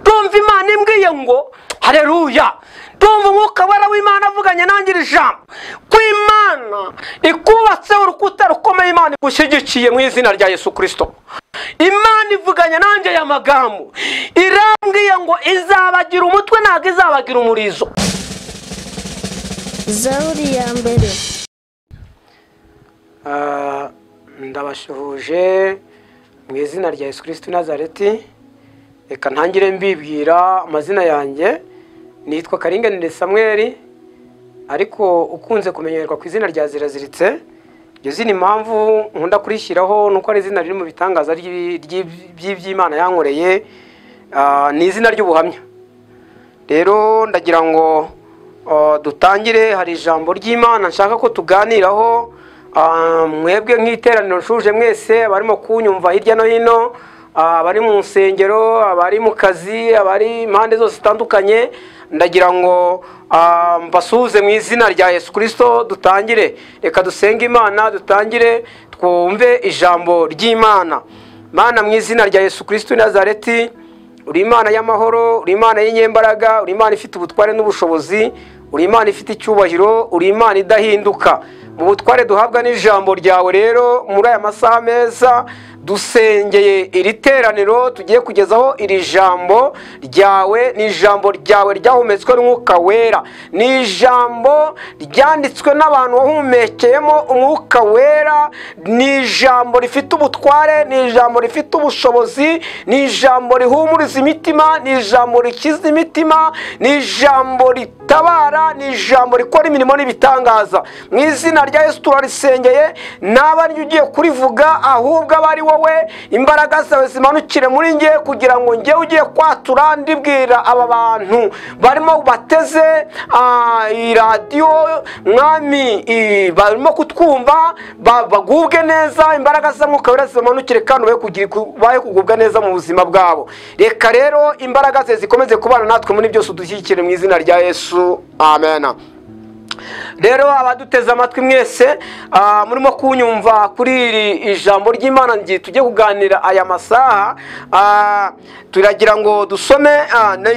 Ndumva Imana imbwiye ngo haleluya. Ndumva umwuka wera w'Imana avuganye nanjye iri jambo ko Imana ikubatse urukuta rukomeye, Imana igushyigikiye mu izina rya Yesu Kristo. Imana ivuganye nanjye aya magambo, irambwiye ngo izabagira umutwe ntabwo izabagira umurizo. Zaburi ya mbere. Ndabashuhuje mu izina rya Yesu Kristo Nazareti. Reka ntangire mbibwira amazina yanjye. Nitwa Karinganire Samuel, ariko ukunze kumenyerwa ku izina rya Ziraziritse. Iryo zina impamvu nkunda kurishyiraho nuko ari izina riri mu bitangaza by'Imana yankoreye, ni izina ry'ubuhamya. Rero ndagira ngo dutangire, hari ijambo ry'Imana nshaka ko tuganiraho. Mwebwe nk'iteraniro nshuje mwese abarimo kunyumva hirya no hino, abari mu nsengero, abari mu kazi, abari impande zose zitandukanye, ndagira ngo mbasuhuze mu izina rya Yesu Kristo. Dutangire, reka dusenge Imana, dutangire twumve ijambo ry'Imana. Mana, mu izina rya Yesu Kristo Nazareti, uri Imana y'amahoro, uri Imana y'inyembaraga, uri Imana ifite ubutware n'ubushobozi, uri Imana ifite icyubahiro, uri Imana idahinduka. Mu butware duhabwa n'ijambo ryawe rero, muri aya masaha meza dusengeye iri teraniro tugiye kugezaho iri jambo ryawe. Ni ijambo ryawe ryahumetswe n'umwuka wera, ni ijambo ryanditswe n'abantu wahumekeyemo umwuka wera, ni ijambo rifite ubutware, ni ijambo rifite ubushobozi, ni ijambo rihumuriza imitima, ni ijambo rikiza imitima, ni ijambo ritabara, ni ijambo rikora imirimo n'ibitangaza. Mu izina rya Yesu turarisengeye, naba ari ugiye kurivuga ahubwo aba ari wowe, imbaraga zawe zimanukire muri nge kugira ngo nge ugiye kwatura ndibwira aba bantu barimo bateze iradiyo, mwami, barimo kutwumva bagubwe neza, imbaraga z'umwuka wera zimanukire kandi bahe kugubwa neza mu buzima bwabo. Reka rero imbaraga ze zikomeze kubana natwe muri byose, udushyigikire mu izina rya Yesu, amen. Rero abaduteze amatwi mwese murimo kunyumva kuri iri ijambo ry'Imana ngiye tujye kuganira aya masaha, turagira ngo dusome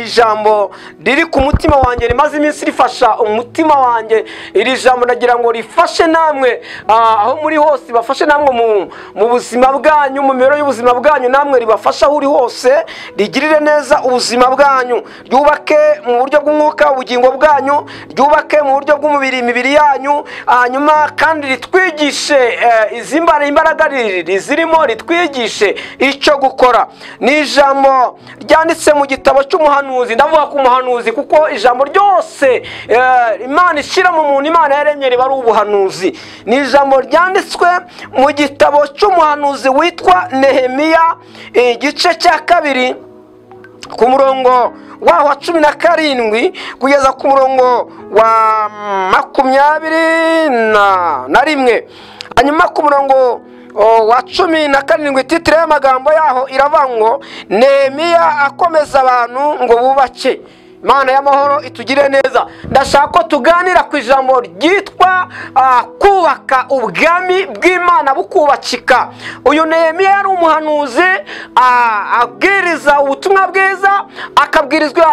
ijambo riri ku mutima wanjye rimaze iminsi rifasha umutima wanjye. Iri jambo ndagira ngo rifashe namwe aho muri hose, bafashe namwe mu buzima bwanyu, mu mibereho y'ubuzima bwanyu, namwe ribafasha aho uri hose, rigirire neza ubuzima bwanyu, ryubake mu buryo bw'umwuka ubugingo bwanyu, ryubake mu buryo bw'umubiri imibiri yanyu, hanyuma kandi ritwigishe izi imbaraga rizirimo, ritwigishe icyo gukora. Ni ijambo ryanditse mu gitabo cy'umuhanuzi. Ndavuga ku muhanuzi kuko ijambo ryose Imana ishyira mu muntu, Imana yaremye, riba ari ubuhanuzi. Ni ijambo ryanditswe mu gitabo cy'umuhanuzi witwa Nehemiya, igice cya 2 ku murongo waho wa 17 kugeza ku murongo wa 21. Hanyuma ku murongo wa 17 titire y'amagambo yaho iravuga ngo Nehemiya akomeza abantu ngo bubake. Imana y'amahoro itugire neza. Ndashaka ko tuganira ku ijambo ryitwa kubaka ubwami bw'Imana bukubakika. Uyu Nehemiya yari umuhanuzi, abwiriza ubutumwa bwiza,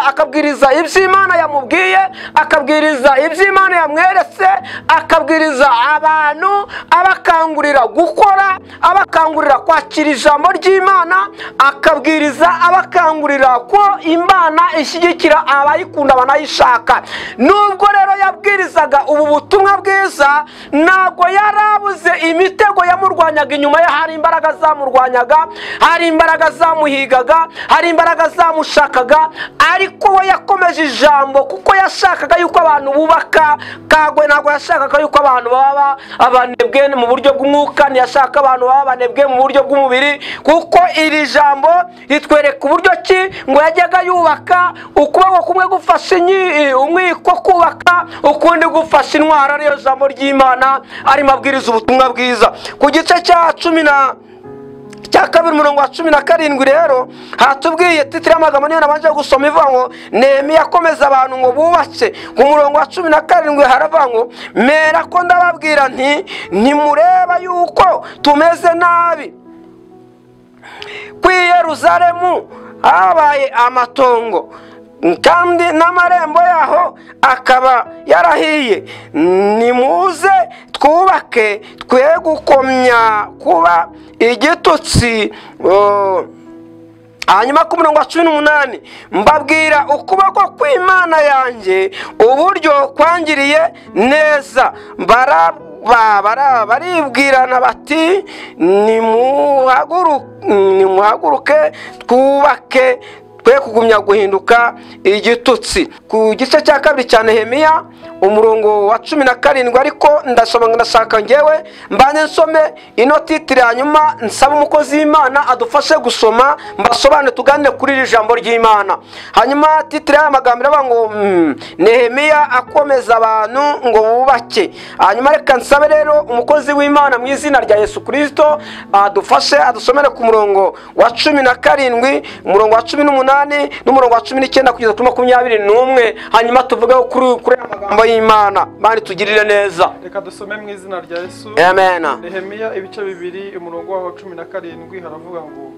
akabwiriza iby'Imana yamubwiye, akabwiriza iby'Imana yamweretse, akabwiriza abantu, abakangurira gukora, abakangurira kwakira ijambo ry'Imana, akabwiriza abakangurira ko Imana ishyigikira abayikunda banayishaka. Nubwo rero yabwirizaga ubu butumwa bwiza, ntabwo yarabuze imitego yamurwanyaga inyuma ye. Hari imbaraga zamurwanyaga, hari imbaraga zamuhigaga, hari imbaraga zamushakaga, ariko we yakomeje ijambo kuko yashakaga yuko abantu bubaka kagwe. Ntabwo yashakaga yuko abantu baba abanebwe mu buryo bw'umwuka, ntiyashaka abantu baba abanebwe mu buryo bw'umubiri, kuko iri jambo ritwereka uburyo ki ngo yajyaga yubaka ukuboko kumwe gufasha umwiko kubaka, ukundi gufasha intwaro, ariyo jambo ry'Imana arimo abwiriza ubutumwa bwiza. Ku gice cya 2 umurongo wa 17 rero hatubwiye titire y'amagambo niyo nabanje gusoma ivuga ngo Nehemiya akomeza abantu ngo bubake. Ku murongo wa 17 haravuga ngo mera ko ndababwira nti ntimureba yuko tumeze nabi ku Yerusalemu habaye amatongo kandi n'amarembo yaho akaba yarahiye, nimuze twubake twe gukomya kuba igitutsi. Hanyuma ku murongo wa 18 mbabwira ukuboko kw'Imana yanjye uburyo kwangiriye neza, baribwirana bati nimuhaguruke twubake twe kugumya guhinduka igitutsi. Ku gice cya kabiri cya Nehemiya umurongo wa 17, ariko ndasoma ndashaka ngewe mbane nsome ino titire, hanyuma nsaba umukozi w'Imana adufashe gusoma mbasobanure tuganire kuri iri jambo ry'Imana. Hanyuma titire y'amagambo iravuga ngo Nehemiya akomeza abantu ngo bubake. Hanyuma reka nsabe rero umukozi w'Imana mu izina rya Yesu Kristo adufashe adusomere ku murongo wa 17, umurongo wa 18 n'umurongo wa 19 kugeza kuri 21, hanyuma tuvugeho kuri amagambo y'Imana. Bari tugirire neza. Reka dusome mu izina rya Yesu. Amen. Nehemiya ibice 2 umurongo wa 17 haravuga ngo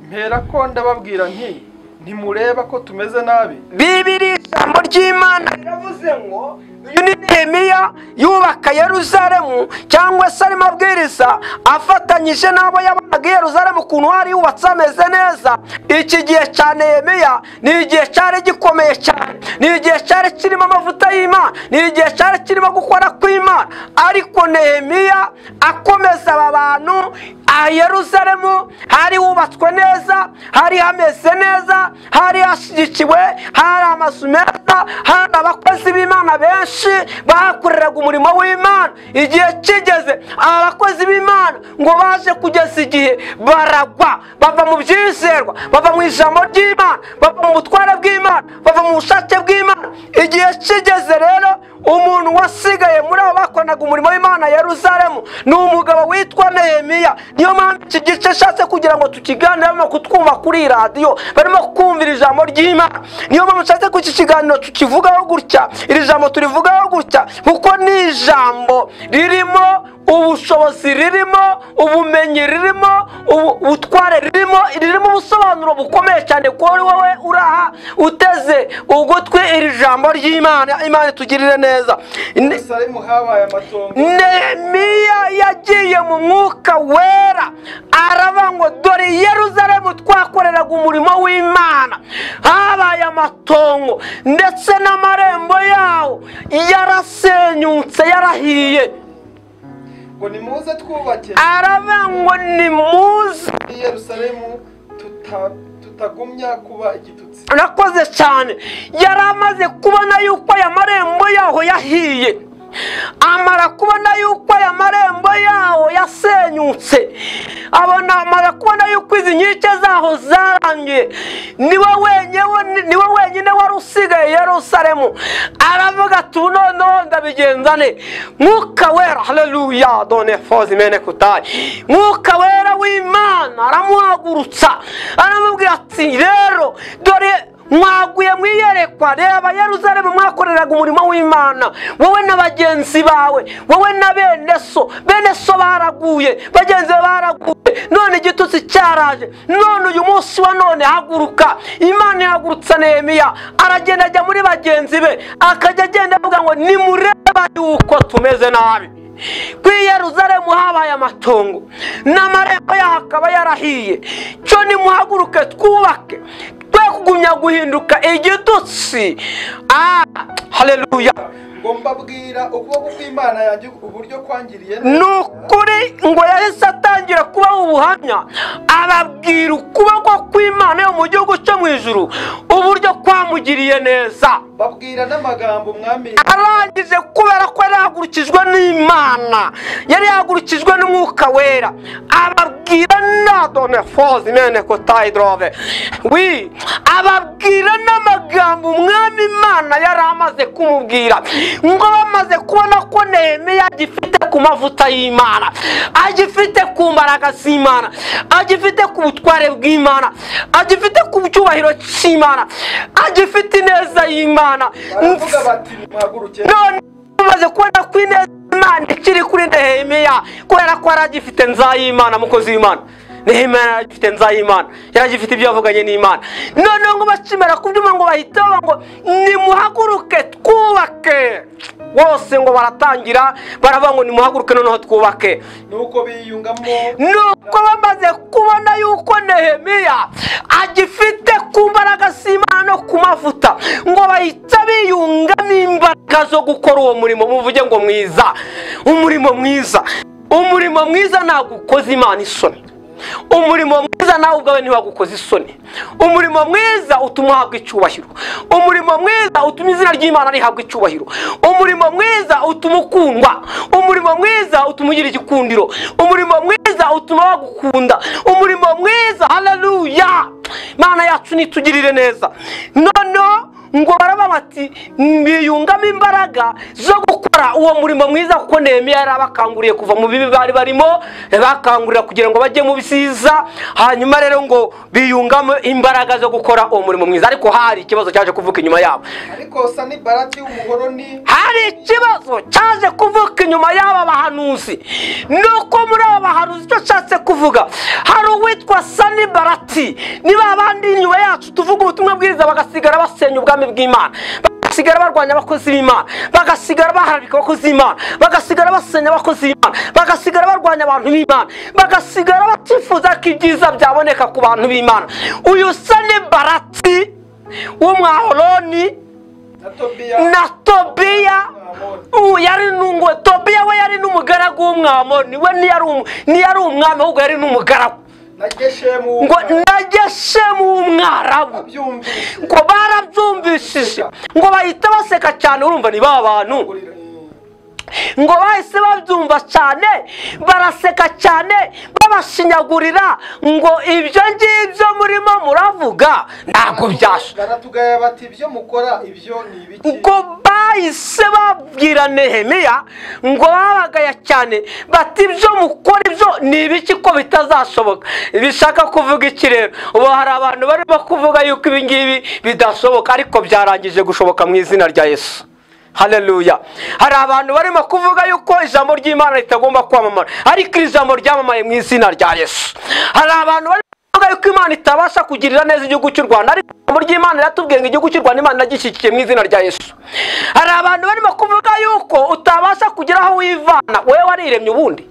mpera ko ndababwira nti ntimureba ko tumeze nabi. Bibiri ijambo ry'Imana riravuze ngo uyu ni Nehemiya yubaka Yerusalemu, cyangwa se arimo abwiriza afatanyije n'abo yabonaga Yerusalemu ukuntu hari yubatse ameze neza. Iki gihe cya Nehemiya ni igihe cyari gikomeye cyane, ni igihe cyari kirimo amavuta y'Imana, ni igihe cyari kirimo gukora kw'Imana. Ariko Nehemiya akomeza aba bantu, Yerusalemu hari hubatswe neza, hari hameze neza, hari hashyigikiwe, hari amazu meza, hari abakozi b'Imana benshi bahakoreraga umurimo w'Imana. Igihe kigeze aba bakozi b'Imana ngo baje kugeza igihe baragwa, bava mu byizerwa, bava mu ijambo ry'Imana, bava mu butware bw'Imana, bava mu bushake bw'Imana. Igihe kigeze rero umuntu wasigaye muri abo bakoranaga umurimo w'Imana Yerusalemu ni umugabo witwa Nehemiya. Niyo mpamvu iki gice nshatse kugira ngo tukiganire, barimo kutwumva kuri radiyo, barimo kumvira ijambo ry'Imana. Niyo mpamvu nshatse ko iki kiganiro tukivugaho gutya, iri jambo turivugaho gutya, kuko ni ijambo ririmo ubushobozi, ririmo ubumenyi, ririmo ubutware, ririmo ubusobanuro bukomeye cyane kuri wowe uraha uteze ugutwi iri jambo ry'Imana. Imana itugirire neza. Nehemiya yagiye mu mwuka wera aravuga ngo dore Yerusalemu twakoreraga umurimo w'Imana habaye amatongo, ndetse n'amarembo yawo yarasenyutse, yarahiye. Ngo nimuze twubake. Aravuga ngo nimuze Yerusalemu tutagumya kuba igitutsi. Urakoze cyane. Yari amaze kubona yuko aya marembo yaho yahiye, amara kubona yuko aya marembo yaho yasenyutse, abona amara kubona yuko izi nkike zaho zarangiye. Niwe wenyine wari usigaye Yerusalemu. Aravuga ati noneho ndabigenza nte? Mwuka wera, haleluya, done fozi mene kutayi. Mwuka wera w'Imana aramuhagurutsa, aramubwira ati rero dore mwaguye mwiyerekwa, reba Yerusalemu mwakoreraga umurimo w'Imana, wowe na bagenzi bawe, wowe na bene so, bene so baraguye, bagenzi baraguye, none igitutsi cyaraje, none uyu munsi wa none haguruka. Imana ihagurutsa Nehemiya, aragenda ajya muri bagenzi be, akajya agenda avuga ngo nimureba yuko tumeze nabi. Kuri Yerusalemu habaye amatongo n'amarembo yaho akaba yarahiye, cyo nimuhaguruke twubake twe kugumya guhinduka igitutsi. Haleluya. Ngo mbabwira ukuboko kw'Imana yanjye uburyo kwangiriye. Nukuri ngo yahise atangira kuba ubuhamya, ababwira ukuboko kw'Imana yo mu gihugu cyo mu ijuru uburyo kwamugiriye neza. Babwira n'amagambo mwami. Arangije kubera ko yari yahagurukijwe n'Imana, yari yahagurukijwe n'umwuka wera, ababwira na done fozi mene kotayi drove wi, ababwira n'amagambo umwami Imana yari amaze kumubwira. Ngo bamaze kubona ko Nehemiya agifite ku mavuta y'Imana, agifite ku mbaraga z'Imana, agifite ku butware bw'Imana, agifite ku cyubahiro cy'Imana, agifite ineza y'Imana. Baravuga bati nimuhaguruke. None bamaze kubona ko ineza y'Imana ikiri kuri Nehemiya, kubera ko yari agifite nza y'Imana, mukozi w'Imana. Nehemiya yaragifite nzayimana, yaragifite ibyo yavuganye n'Imana. Noneho ngo bakimara kubyuma ngo bahita ngo nimuhaguruke twubake. Bose ngo baratangira baravuga ngo nimuhaguruke noneho twubake. Nuko biyungamo, nuko bamaze kubona yuko Nehemiya agifite ku mbaraga z'Imana no ku mavuta, ngo bahita biyungamo imbaraga zo gukora uwo murimo. Muvuge ngo mwiza, umurimo mwiza. Umurimo mwiza ntabwo ukoza Imana isoni. Umurimo mwiza nawe ubwawe ntiwagukoza isoni. Umurimo mwiza utuma uhabwa icyubahiro. Umurimo mwiza utuma izina ry'Imana rihabwa icyubahiro. Umurimo mwiza utuma ukundwa. Umurimo mwiza utuma ugira igikundiro. Umurimo mwiza utuma bagukunda. Umurimo mwiza, haleluya, Mana yacu nitugirire neza. Noneho ngo baraba bati biyungamo imbaraga zo gukora uwo murimo mwiza, kuko Nehemiya yarabakanguriye kuva mu bibi bari barimo, bakangurira kugira ngo bajye mu bisiza. Hanyuma rero ngo biyungamo imbaraga zo gukora uwo murimo mwiza. Ariko hari ikibazo cyaje kuvuka inyuma yabo. Ariko Sanibalati w'Umuhoroni, hari ikibazo cyaje kuvuka inyuma y'aba bahanuzi. Nuko muri aba bahanuzi icyo nshatse kuvuga, hari uwitwa Sanibalati. Niba abandi inyuma yacu tuvuga ubutumwa bwiza bagasigara basenya ubwami bw'Imana, bagasigara barwanya abakozi b'Imana, bagasigara baharabika abakozi b'Imana, bagasigara basenya abakozi b'Imana, bagasigara barwanya abantu b'Imana, bagasigara batifuza ko ibyiza byaboneka ku bantu b'Imana. Uyu Sanibalati w'Umwahoroni na Tobiya, yari nungwe. Tobiya we yari n'umugaragu w'Umwamoni, we ntiyari umwami ahubwo yari n'umugaragu. Ngo na Geshemu w'Umwarabu ngo barabyumvishije, ngo bahita baseka cyane. Urumva ni ba bantu ngo bahise babyumva cyane, baraseka cyane, babashinyagurira ngo ibyo ngibyo murimo muravuga ntabwo byasha. Baratugaya bati ibyo mukora ibyo ni ibiki? Ngo bahise babwira Nehemiya ngo babagaya cyane bati ibyo mukora ibyo ni ibiki ko bitazashoboka. Bishaka kuvuga iki rero? Ubu hari abantu barimo kuvuga yuko ibi ngibi bidashoboka, ariko byarangije gushoboka mu izina rya Yesu. Haleluya. Hari abantu barimo kuvuga yuko ijambo ry'Imana ritagomba kwamamara, ariko ijambo ryamamaye mu izina rya Yesu. Hari abantu barimo kuvuga yuko Imana itabasha kugirira neza igihugu cy'u Rwanda, ariko ijambo ry'Imana riratubwiye ngo igihugu cy'u Rwanda Imana iragishyigikiye mu izina rya Yesu. Hari abantu barimo kuvuga yuko utabasha kugira aho wivana, wowe wariremye ubundi.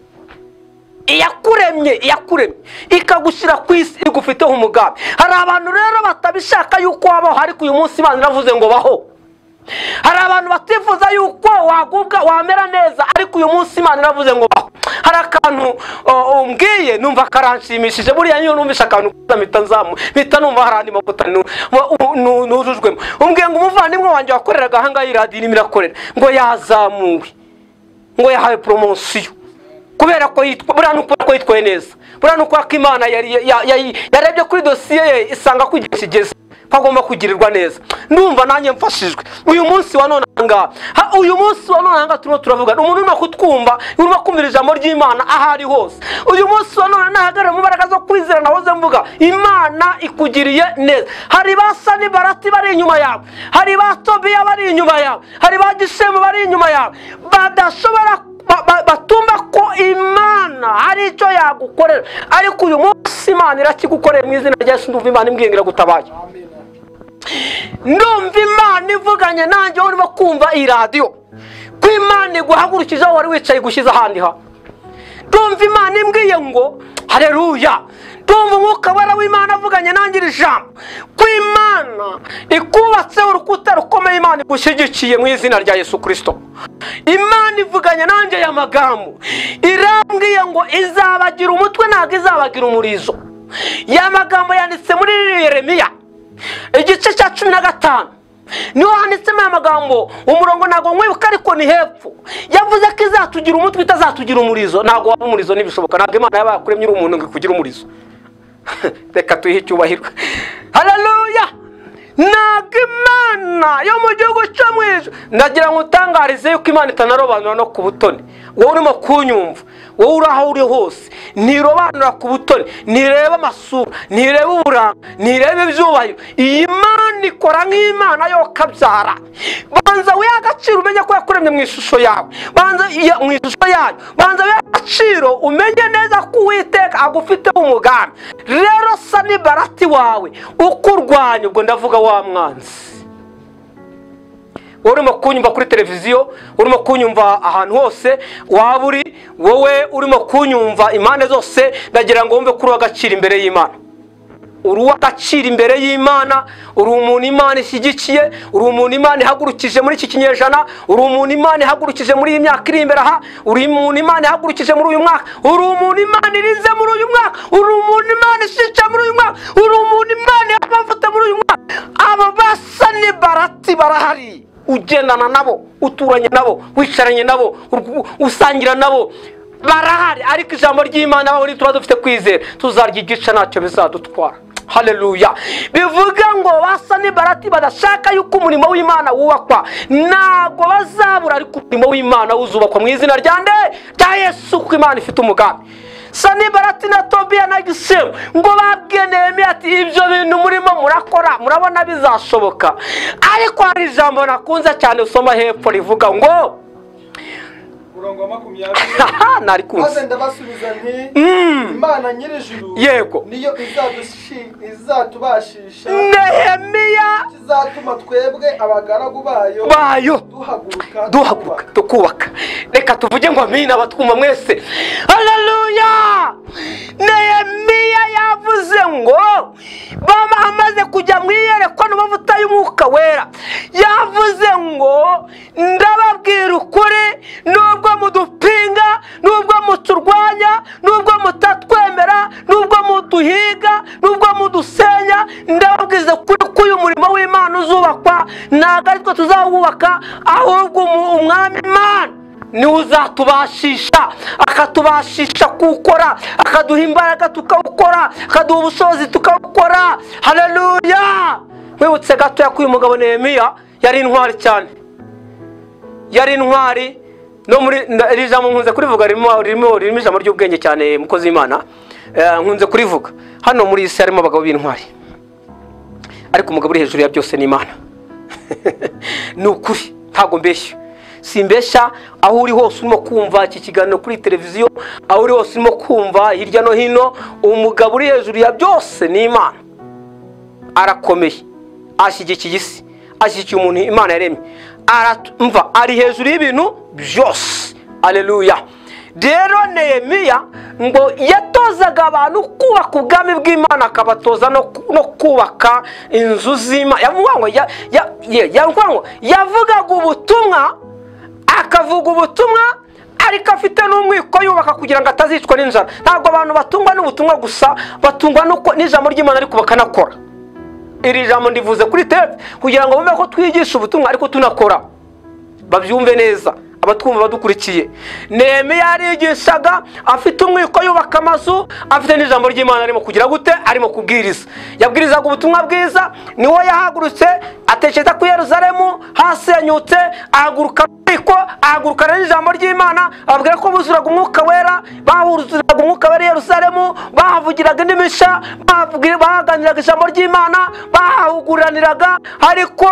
Iyakuremye, iyakuremye ikagushyira ku isi igufiteho umugambi. Hari abantu rero batabishaka yuko wabaho, ariko uyu munsi Imana iravuze ngo baho. Hari abantu batifuza yuko wagubwa wamera neza, ariko uyu munsi Imana iravuze ngo baho. Hari akantu umbwiye numva karanshimishije. Buriya niyo numvisha akantu mpita nzamu mpita numva hari andi mavuta nujujwemo. Umbwiye ngo umuvandimwe wanjye wakoreraga aha ngaha iradiyo irimo irakorera, ngo yazamuwe, ngo yahawe poromosiyo kubera ko yitwa, buriya ni uko yitwaye neza, buriya ni uko Imana yarebye kuri dosiye ye isanga ko igihe kigeze ko agomba kugirirwa neza. Ndumva nanjye mfashijwe uyu munsi wa none ngaha. Uyu munsi wa none ngaha turimo turavuga, umuntu urimo kutwumva, urimo kumvira ijambo ry'Imana aho ari hose. Uyu munsi wa none nahagarara mu mbaraga zo kwizera nahoze mvuga, Imana ikugiriye neza. Hari ba Sanibalati bari inyuma yawe, hari ba Tobiya bari inyuma yawe, hari ba Gishemu bari inyuma yawe, badashobora batumva ko Imana hari icyo yagukorera, ariko uyu munsi Imana irakigukorera mu izina rya Yesu. Ndumva Imana imbwiye ngo iragutabaye. Ndumva Imana ivuganye nanjye urimo kumva iyi radiyo, ko Imana iguhagurukije aho wari wicaye igushyize ahandi ha. Ndumva Imana imbwiye ngo haleluya. Ndumva umwuka wera w'Imana avuganye nanjye iri jambo, ko Imana ikubatseho urukuta rukomeye, Imana igushyigikiye mu izina rya Yesu Kristo. Imana ivuganye nanjye aya magambo, irambwiye ngo izabagira umutwe ntabwo izabagira umurizo. Ya magambo yanditse muri Yeremiya igice cya 15 niho handitsemo aya magambo. Umurongo ntabwo nkwibuka ariko ni hepfo. Yavuze ko izatugira umutwe itazatugira umurizo. Ntabwo waba umurizo ntibishoboka, ntabwo Imana yaba yakuremye uri umuntu ngo ikugire umurizo. Reka tuyihe icyubahiro. Haleluya. Ntabwo Imana yo mu gihugu cyo mu ijuru, ndagira ngo utangarize yuko Imana itanarobanura no ku butoni. Wowe urimo kunyumva, Wowe uri aho uri hose, ntirobanura ku butoni, ntireba amasura, ntireba uburanga, ntireba ibyubahiro. Iyi Mana ikora nk'Imana yo kabyara. Banza wihe agaciro umenye ko yakuremye mu ishusho yawe, banza mu ishusho yayo, banza wihe agaciro umenye neza ko Uwiteka agufiteho umugambi. Rero Sanibarati wawe ukurwanya, ubwo ndavuga wa mwanzi. Urimo kunyumva kuri televiziyo, urimo kunyumva ahantu hose waba uri, wowe urimo kunyumva impande zose, ndagira ngo wumve ko uri uw'agaciro imbere y'Imana. Uri uw'agaciro imbere y'Imana, uri umuntu Imana ishyigikiye, uri umuntu Imana ihagurukije muri iki kinyejana, uri umuntu Imana ihagurukije muri iyi myaka iri imbere aha, uri umuntu Imana ihagurukije muri uyu mwaka, uri umuntu Imana irinze muri uyu mwaka, uri umuntu Imana ishyigikiye muri uyu mwaka, uri umuntu Imana iha muri uyu mwaka. Aba Basanibarati barahari, ugendana nabo, uturanye nabo, wicaranye nabo, usangira nabo, barahari. Ariko ijambo ry'Imana aho tuba dufite kwizera tuzaryigisha, ntacyo bizadutwara. Haleluya. Bivuga ngo Basanibarati badashaka yuko umurimo w'Imana wubakwa, ntabwo bazabura, ariko umurimo w'Imana uzubakwa mu izina rya nde? Rya Yesu, kuko Imana ifite umugambi. Sanibarati na Tobiya na Gishemu ngo babwiye Nehemiya ati ibyo bintu murimo murakora murabona bizashoboka. Ariko hari ijambo nakunze cyane usoma hepfo rivuga ngo umurongo wa 20, narikunze. Maze ndabasubiza nti Imana nyir'ijuru yego niyo izatubashisha. Nehemiya izatuma twebwe abagaragu bayo duhaguruka tukubaka. Reka tuvuge ngo amina abatwumva mwese. Haleluya. Nehemiya yavuze ngo bama amaze kujya mu iyerekwa n'amavuta y'Umwuka Wera, yavuze ngo ndababwira ukuri, nubwo mudupinga, nubwo muturwanya, nubwo mutatwemera, nubwo muduhiga, nubwo mudusenya, ndababwiza ukuri ko uyu murimo w'Imana uzubakwa. Ntabwo ari twe tuzawubaka, ahubwo umwami Imana niwe uzatubashisha, akatubashisha kuwukora, akaduha imbaraga tukawukora, akaduha ubushobozi tukawukora. Haleluya. Wibutse gatoya ko uyu mugabo Nehemiya yari intwari cyane, yari intwari. No muri iri jambo nkunze kurivuga, ririmo ijambo ry'ubwenge cyane, mukozi w'Imana, nkunze kurivuga. Hano muri isi harimo abagabo b'intwari, ariko umugabo uri hejuru ya byose ni Imana. Ni ukuri, ntabwo mbeshya, simbeshya. Aho uri hose urimo kumva iki kiganiro kuri televiziyo, aho uri hose urimo kumva hirya no hino, umugabo uri hejuru ya byose ni Imana. Arakomeye, ashyigikiye isi, ashyigikiye umuntu Imana yaremye, aramva ari hejuru y'ibintu byose. Haleluya. Rero Nehemiya ngo yatozaga abantu kubaka ubwami bw'Imana, akabatoza no kubaka inzu z'Imana. Yavugaga ubutumwa, akavuga ubutumwa, ariko afite n'umwiko yubaka kugira ngo atazicwa n'inzara. Ntabwo abantu batungwa n'ubutumwa gusa, batungwa n'ijambo ry'Imana ariko bakanakora. Iri jambo ndivuze kuri tepe kugira ngo bumve ko twigisha ubutumwa ariko tunakora, babyumve neza abatwumva badukurikiye. Nehemiya yarigishaga afite umwiko yubaka amazu, afite n'ijambo ry'Imana arimo kugira gute, arimo kubwiriza. Yabwirizaga ubutumwa bwiza. Niwo yahagurutse atekereza ku Yerusalemu hasenyutse, ahaguruka ariko ahagurukana n'ijambo ry'Imana, ababwira ko buzuraga Umwuka Wera, bahuzuraga Umwuka Wera i Yerusalemu, bahavugiraga indimi nshya, baganiraga ijambo ry'Imana, bahahuguraniraga. Ariko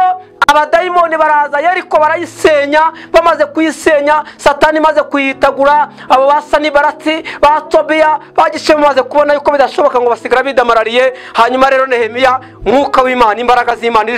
abadayimoni baraza Yeriko barayisenya. Bamaze kuyisenya, Satani imaze kuyitagura, abo Basanibarati ba Tobiya ba Gishemu bamaze kubona yuko bidashoboka ngo basigara bidamarariye. Hanyuma rero Nehemiya, Mwuka w'Imana, imbaraga z'Imana,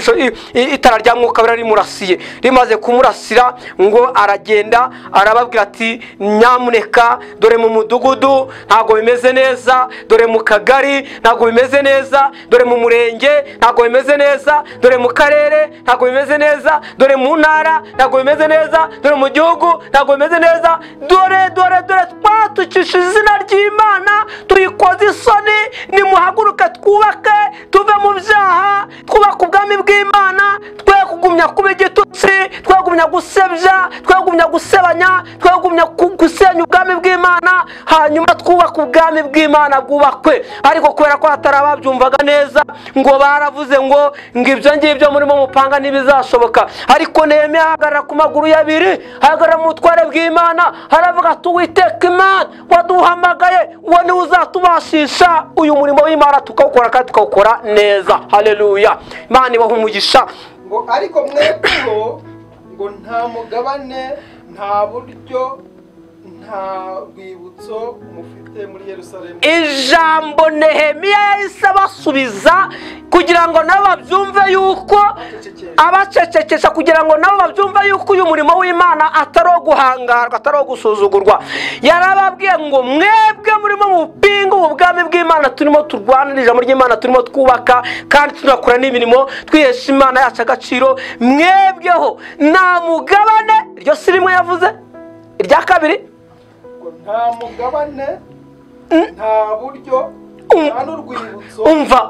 itara rya Mwuka Wera rimurasiye, rimaze kumurasira ngo aragenda arababwira ati nyamuneka, dore mu mudugudu ntabwo bimeze neza, dore mu kagari ntabwo bimeze neza, dore mu murenge ntabwo bimeze neza, dore mu karere ntabwo bimeze neza, dore mu ntara ntabwo bimeze neza, dore mu gihugu ntabwo bimeze neza, dore dore dore twatukisha izina ry'Imana, tuyikoze isoni, nimuhaguruke twubake, tuve mu byaha, twubake ubwami bw'Imana, twe kugumya Twegumya kuba igitutsi, twegumya gusebya, twegumya gusebanya, twegumya gusenya ubwami bw'Imana, hanyuma twubaka ubwami bw'Imana bwubakwe. Ariko kubera ko hatarababyumvaga neza, ngo baravuze ngo ibyo ngibyo murimo mupanga ntibizashoboka. Ariko Nehemiya ahagarara ku maguru y'abiri, ahagarara mu butware bw'Imana, aravuga ati Uwiteka Imana waduhamagaye, uwo niwe uzatubashisha uyu murimo w'Imana tukawukora kandi tukawukora neza. Haleluya, Imana ibahe umugisha. Ngo ariko mwebweho ngo nta mugabane, nta buryo, nta rwibutso mufite muri Yerusalemu. Ijambo Nehemiya yahise abasubiza kugira ngo nabo babyumve yuko abacecekesha, kugira ngo nabo babyumve yuko uyu murimo w'Imana atari uwo guhangarwa, atari uwo gusuzugurwa. Yarababwiye ngo mwebwe murimo mupinga ubwami bw'Imana turimo turwanira ijambo ry'Imana, turimo twubaka kandi tunakora n'imirimo twihesha Imana yacu agaciro, mwebweho nta mugabane. Iryo si rimwe yavuze, irya kabiri ngo nta mugabane, nta buryo, nta n'urwibutso. Umva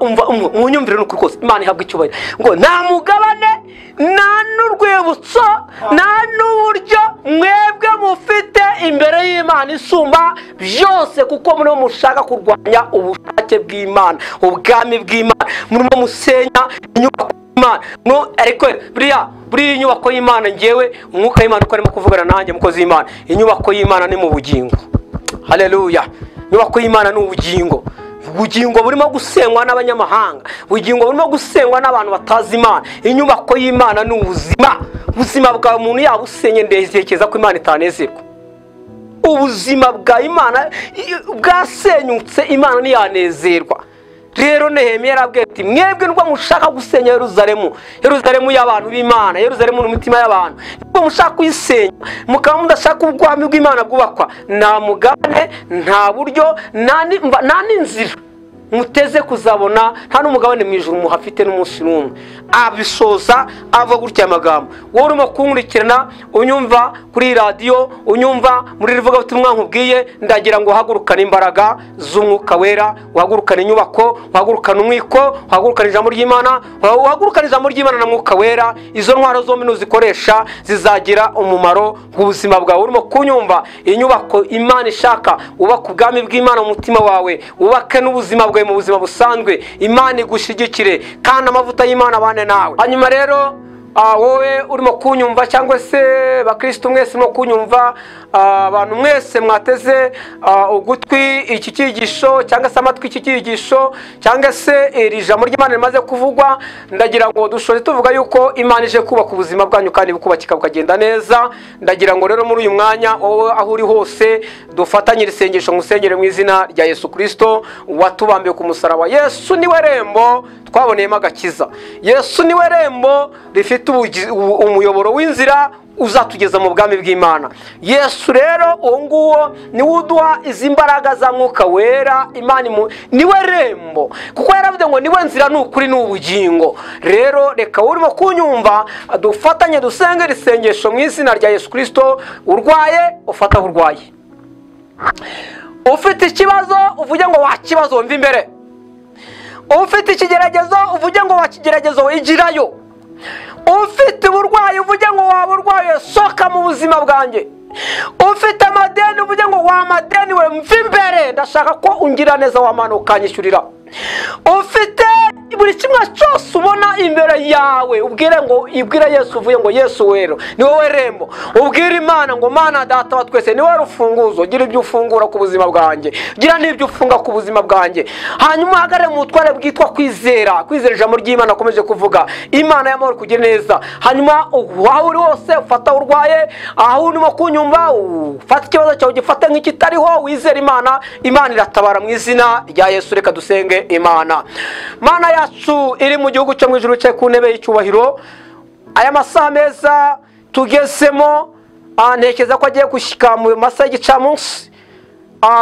munyumvire n'ukuri kose, Imana ihabwa icyubahiro. Ngo nta mugabane, nta n'urwibutso, nta n'uburyo mwebwe mufite imbere y'Imana isumba byose, kuko murimo mushaka kurwanya ubushake bw'Imana, ubwami bw'Imana, murimo musenya inyubako y'Imana. No, ariko buriya inyubako y'Imana, ngewe umwuka w'Imana uko arimo kuvugana nanjye mukozi w'Imana, inyubako y'Imana ni mu bugingo. Haleluya, inyubako y'Imana ni ubugingo. Ubugingo burimo gusenywa n'abanyamahanga, ubugingo burimo gusenywa n'abantu batazi Imana. Inyubako y'Imana ni ubuzima. Ubuzima bwa muntu yabusenye, nderekeza ko Imana itanezerwa. Ubuzima bwa Imana bwasenyutse, Imana ntiyanezerwa. Rero Nehemiya yarabwiye ati mwebwe nubwo mushaka gusenya Yerusalemu, Yerusalemu y'abantu b'Imana, Yerusalemu n'umutima y'abantu, nubwo mushaka kuyisenya mukaba mudashaka ubwami bw'Imana bwubakwa, nta mugabane, nta buryo, nta n'inzira muteze kuzabona, nta n'umugabane mu ijuru muhafite n'umunsi n'umwe. Abisoza ava gutya amagambo. Wowe urimo kunkurikirana, unyumva kuri radiyo, unyumva muri rivugabutumwa nkubwiye, ndagira ngo uhagurukane imbaraga z'umwuka wera, uhagurukane inyubako, uhagurukane umwiko, uhagurukane ijambo ry'Imana, uhagurukane ijambo ry'Imana na mwuka wera. Izo ntwaro zombi nuzikoresha zizagira umumaro ku buzima bwawe. Urimo kunyumva, inyubako Imana ishaka, ubaka ubwami bw'Imana mu mutima wawe, ubake n'ubuzima bwawe mu buzima busanzwe. Imana igushyigikire kandi amavuta y'Imana abane nawe. Hanyuma rero wowe urimo kunyumva cyangwa se bakristo mwese murimo kunyumva, abantu mwese mwateze ugutwi iki cyigisho cyangwa se amatwi iki cyigisho cyangwa se iri jambo ry'Imana rimaze kuvugwa, ndagira ngo dushoze tuvuga yuko Imana ije kubaka ubuzima bwanyu kandi bukubakika bukagenda neza. Ndagira ngo rero muri uyu mwanya wowe aho uri hose dufatanyire isengesho musengere mu izina rya Yesu Kristo watubambiye ku musaraba. Yesu niwe rembo twaboneyemo agakiza. Yesu niwe rembo rifite umuyoboro w'inzira uzatugeza mu bwami bw'Imana. Yesu rero uwo nguwo niwe uduha izi mbaraga za mwuka wera. Imana niwe rembo, kuko yaravuze ngo niwe nzira n'ukuri n'ubugingo. Rero reka urimo kunyumva dufatanye dusenge isengesho mu izina rya Yesu Kristo. Urwaye ufata aho urwaye, ufite ikibazo uvuge ngo wa kibazo mva imbere, ufite ikigeragezo uvuge ngo wa kigeragezo igirayo, ufite uburwayi uvuge ngo waba urwaye soka mu buzima bwanjye, ufite amadeni uvuge ngo wa madeni we mva imbere, ndashaka ko ungira neza wa mana ukanyishyurira, ufite buri kimwe cyose ubona imbere yawe ubwire ngo ibwire Yesu, uvuye ngo Yesu wero ni wowe rembo, ubwire Imana ngo Mana data wa twese ni wowe rufunguzo, gira ibyo ufungura ku buzima bwanjye, gira n'ibyo ufunga ku buzima bwanjye. Hanyuma uhagarare mu butware bwitwa kwizera, kwizera ijambo ry'Imana akomeje kuvuga, Imana y'amahoro kugira neza. Hanyuma aho uri hose ufata urwaye, aho urimo kunyumva ufata ikibazo cyawe ugifate nk'ikitariho, wizere Imana, Imana iratabara mu izina rya Yesu. Reka dusenge Imana. Mana yacu iri mu gihugu cyo mu ijuru cye ku ntebe y'icyubahiro, aya masaha meza tugezemo ntekereza ko agiye gushyika mu masaha y'igicamunsi.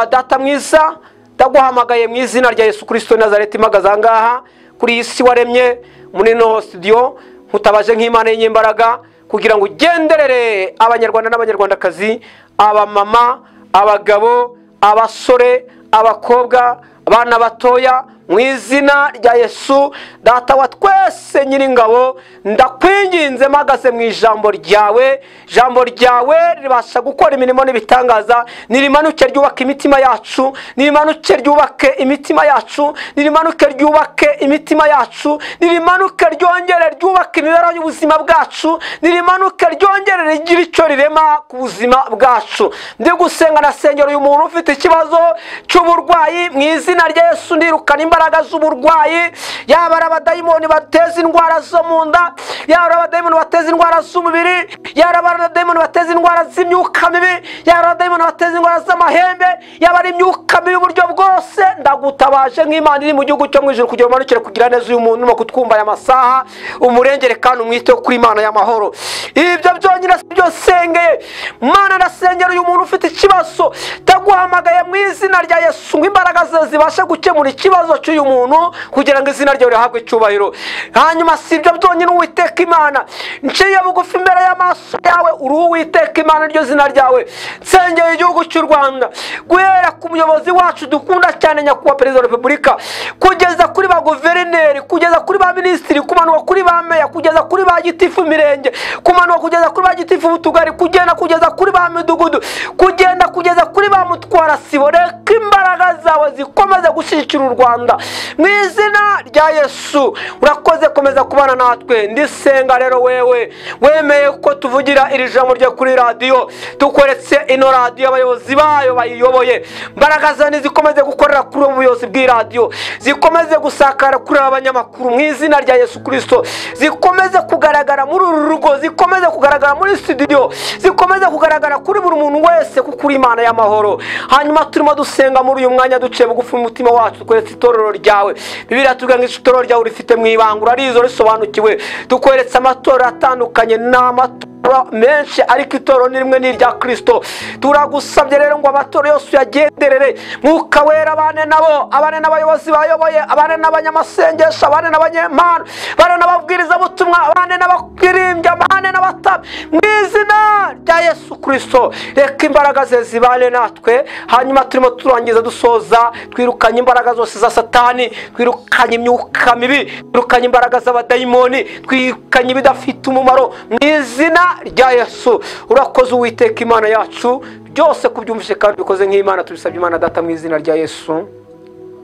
Data mwiza, ndaguhamagaye mu izina rya Yesu Kristo Nazareti, mpagaze aha ngaha kuri iyi si waremye muri ino studio, nkutabaje nk'Imana y'inyembaraga kugira ngo ugenderere abanyarwanda n'abanyarwandakazi, abamama, abagabo, abasore, abakobwa, abana batoya, Mu izina rya Yesu Data wa twese nyiringabo, ndakwinginze mpagaze mu ijambo ryawe. Ijambo ryawe ribasha gukora imirimo n'ibitangaza. Nirimanuke ryubake imitima yacu, nirimanuke ryubake imitima yacu, nirimanuke ryubake imitima yacu, nirimanuke ryongere ryubake imibereho y'ubuzima bwacu, nirimanuke ryongere rigire icyo rirema ku buzima bwacu. Ndi gusenga nasengera uyu muntu ufite ikibazo cy'uburwayi, mu izina rya Yesu ndirukana imbaraga z'uburwayi, yaba ari abadayimoni bateza indwara zo mu nda, yaba ari abadayimoni bateza indwara z'umubiri, yaba ari abadayimoni bateza indwara z'imyuka mibi, yaba ari abadayimoni bateza indwara z'amahembe, yaba ari imyuka mibi y'uburyo bwose. Ndagutabaje nk'Imana iri mu gihugu cyo mu ijuru kugira umanukire kugira neza uyu muntu urimo kutwumva aya masaha, umurengere kandi umwiteho kuri Imana y'amahoro. Ibyo byonyine si byo nsengeye Mana, ndasengera uyu muntu ufite ikibazo, ndaguhamagaye mu izina rya Yesu ngo imbaraga ze zibashe gukemura ikibazo cy'uyu muntu kugira ngo izina ryawe rihabwe icyubahiro. Hanyuma si ibyo byonyine, Uwiteka Imana, nciye bugufi imbere y'amaso yawe, uri Uwiteka Imana ryo zina ryawe. Nsengeye igihugu cy'u Rwanda, guhera ku muyobozi wacu dukunda cyane nyakubahwa Perezida wa Repubulika, kugeza kuri ba guverineri, kugeza kuri ba minisitiri, kumanuka kuri ba meya, kugeza kuri ba gitifu mirenge, kumanuka kugeza kuri ba gitifu b'utugari, kugenda kugeza kuri ba midugudu, kugenda kugeza kuri ba mutwara sibo. Reka imbaraga zawe zikomeze gushyigikira u Rwanda mu izina rya Yesu. Urakoze, komeza kubana natwe. Ndisenga rero wewe wemeye ko tuvugira iri jambo ryo kuri radiyo, tukweretse ino radiyo abayobozi bayo bayiyoboye, imbaraga zawe zikomeze gukorera kuri ubu buyobozi bw'iradiyo, zikomeze gusakara kuri aba banyamakuru mu izina rya Yesu Kristo, zikomeze kugaragara muri uru rugo, zikomeze kugaragara muri studio, zikomeze kugaragara kuri buri muntu wese, kuko uri Imana y'amahoro. Hanyuma turimo dusenga muri uyu mwanya duciye bugufi umutima wacu, tukweretse itorero ryawe. Bibiliya itubwira ngo itorero ryawe rifite mu ibanga, urarizo risobanukiwe. Tukweretse amatorero atandukanye n'amatorero menshi, ariko itorero ni rimwe, ni irya Kristo. Turagusabye rero ngo amatorero yose uyagenderere, Mwuka Wera abane nabo, abane n'abayobozi bayoboye, abane n'abanyamasengesho, abane n'abanyempano, abane n'ababwirizabutumwa, abane n'abakirimbyi, abane n'abatambyi, mu izina rya Yesu Kristo. Reka imbaraga ze zibane natwe. Hanyuma turimo turangiza dusoza, twirukanye imbaraga zose za Satani, twirukanye imyuka mibi, twirukanye imbaraga z'abadayimoni, twirukanye ibidafite umumaro mu izina rya Yesu. Urakoze Uwiteka Imana yacu, byose kubyumvise kandi bikoze nk'Imana, tubisabye Imana Data mu izina rya Yesu,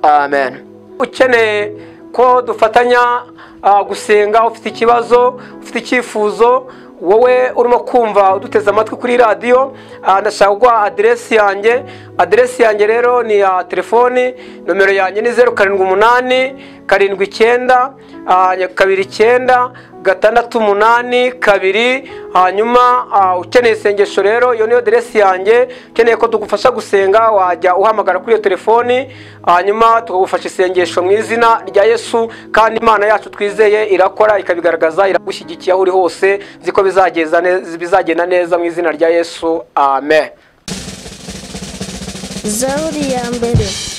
amen. Ukeneye ko dufatanya gusenga, ufite ikibazo, ufite icyifuzo, wowe urimo kumva uduteze amatwi kuri radiyo, ndashaka kuguha aderesi yanjye. Aderesi yanjye rero ni ya telefoni, nomero yanjye ni 0 7 8 7 9 2 9 6 8 2. Hanyuma ukeneye isengesho rero, iyo niyo aderesi yanjye. Ukeneye ko tugufasha gusenga, wajya uhamagara kuri iyo telefoni, hanyuma tukagufasha isengesho mu izina rya Yesu. Kandi Imana yacu twizeye irakora, ikabigaragaza, iragushyigikiye aho uri hose. Nzi ko bizagenda neza mu izina rya Yesu, amen. Zaburi ya mbere.